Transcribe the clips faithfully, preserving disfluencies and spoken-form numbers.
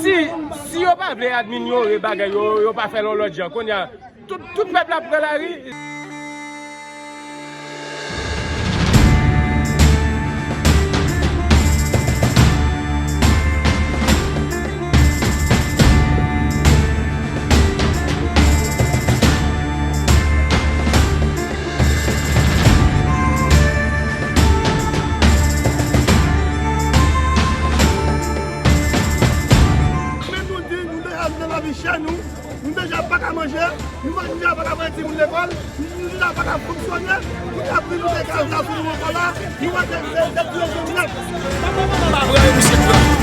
Si, si yo pa vle adminyore bagay yo, yo pa fè l yon lòt jan. Kounye a, tout, tout pèp la pran lari. Men nou di, nou deja nan lavi chè nou, nou deja pa ka manje, nou deja pa ka voye timoun lekòl, nou deja pa ka fonksyone, nou ka di nou degaje sou nou ankò la, nou mande de, de, de, de, de, de. Pa pran misye pran.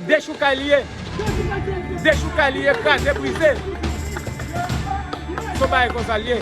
Dechoukay li ye. Dechoukay li ye, kraze, brize. Se yon bagay konsa li ye.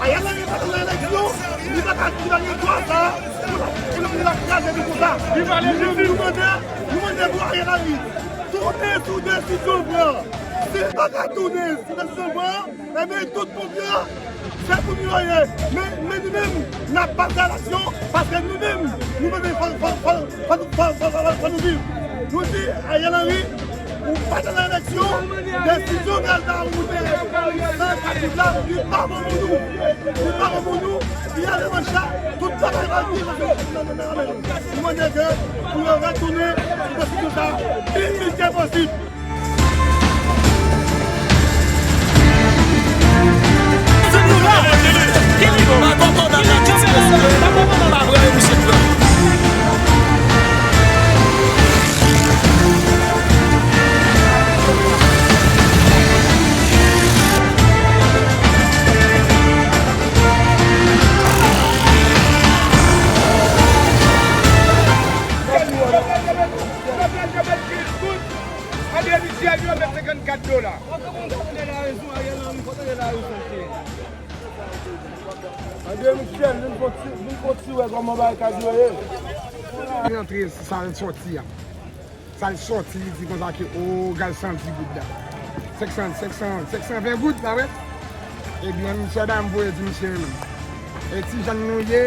Ariel Henry pa t nan eleksyon, li pa ka, li pa gen dwa sa, pou l ap, pou l ap kraze nou konsa. Nou, nou, nou mande, nou mande pou Ariel Henry tounen sou desizyon l pran. Si l pa ka tounen sou desizyon l pran, Ebyen, tout ponpye a, se pou nou yo ye. Men, men nou menm, n ap pase a laksyon, paske nou menm, nou menm, fò, fò, fò, fò, fò, fò, fò, fò nou viv. Nou di, Ariel Henry, ou pa t nan eleksyon, desizyon Gazda ou te san kat goud la, li pa bon pou nou. Li pa bon pou nou, li ale nan chay, tout bagay va vin nan, nan, nan, nan men nou. Nou mande ke pou yo retounen sou desizyon sa a, pi vit ke posib. André Michel, yo met senkannkat dola. André Michel, vin fè ti, vin fè ti wè kòman bagay ka jwe ye. Li rantre, sa l sòti a. Sa l sòti, li di konsa ke, o, gaz san dis goud la. Senk san, senk san, senk san ven goud, pa vre? Ebyen, misye ba m voye di misye menm. E ti jan nou ye,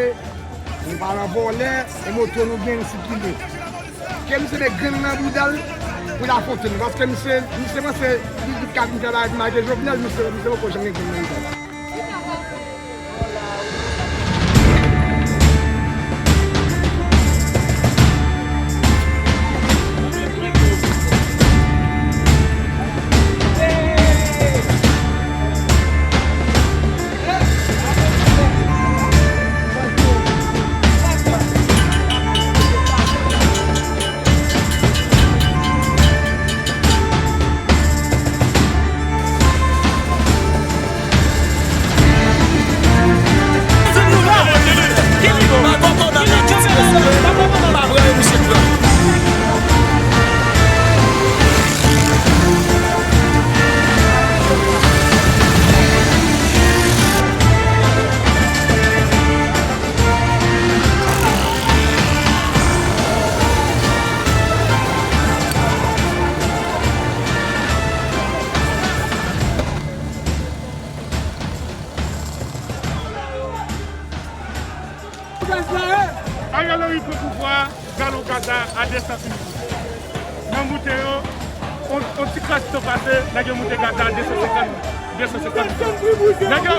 nou pa nan vòlè, e moto nou gen, nou sikile. Ke misye met grenn nan bouda l pou l afwonte nou. Paske misye, misye panse li, li ka vin travay pou malgre Jovenel, misye, misye poko janm gen grenn nan bouda l. Ariel Henry pran pouvwa a, galon gaz la a de san pini. Nan moute yo, on, on ti kras tan pase, nèg yo moute gaz la a de san senkant, de san senkant. Nèg yo,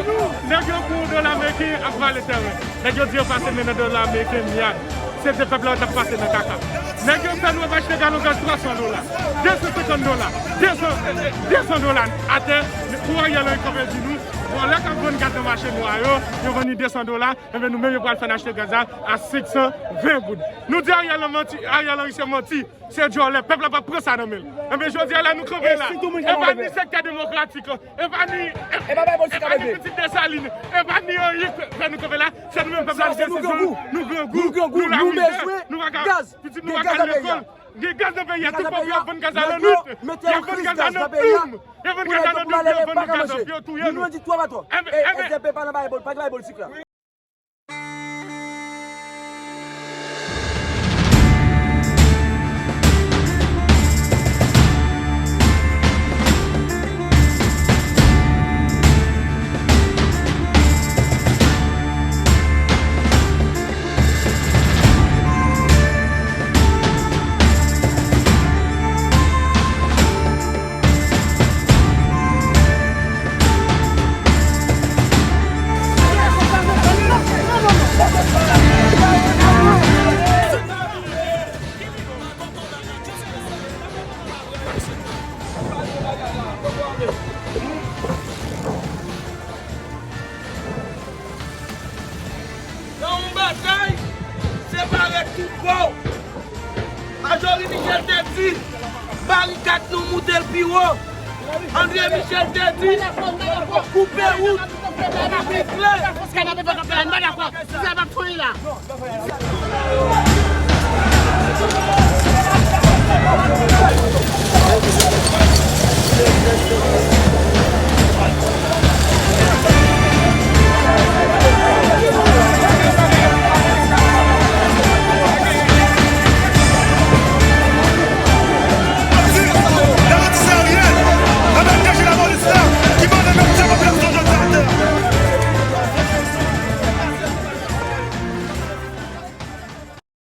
nèg yo pran dola ameriken ak vale tèren. Nèg yo di yo pase men nan dola ameriken, myad. Se de pèp la yo t ap pase nan kaka. Nèg yo fè nou ap achte galon gaz twa san dola, de san senkant dola, de san, de san dola atè. Pou Ariel Henry kanpe di nou, vòlè k ap vann gaz nan mache nwa yo, yo vann li de san dola. Enben, nou menm, yo pral fè n achte gaz la a senk san ven goud. Nou di Ariel Henry manti, Ariel Henry se manti, se djòlè, pèp la p ap pran sa nan men l. Enben, jodi a la, nou kanpe la. E pa ni sektè demokratik, e pa ni, e pa ni pitit Desalin, e pa ni anyen k fè nou kanpe la. Se nou menm pèp la, nou grangou, nou lamizè, nou pa ka, pitit nou pa ka al lekòl. Gen gaz nan peyi a, tout pòv yo ap vann gaz la nan nwit, y ap vann gaz la nan doum, y ap vann gaz la nan doum, y ap vann gaz la, yo touye nou. Enben, enben, Nan yon batay, se parèt tout bò. Majory Michel te di, barikad nou moute l pi wo. André Michel te di, koupe wout, nou bouklè.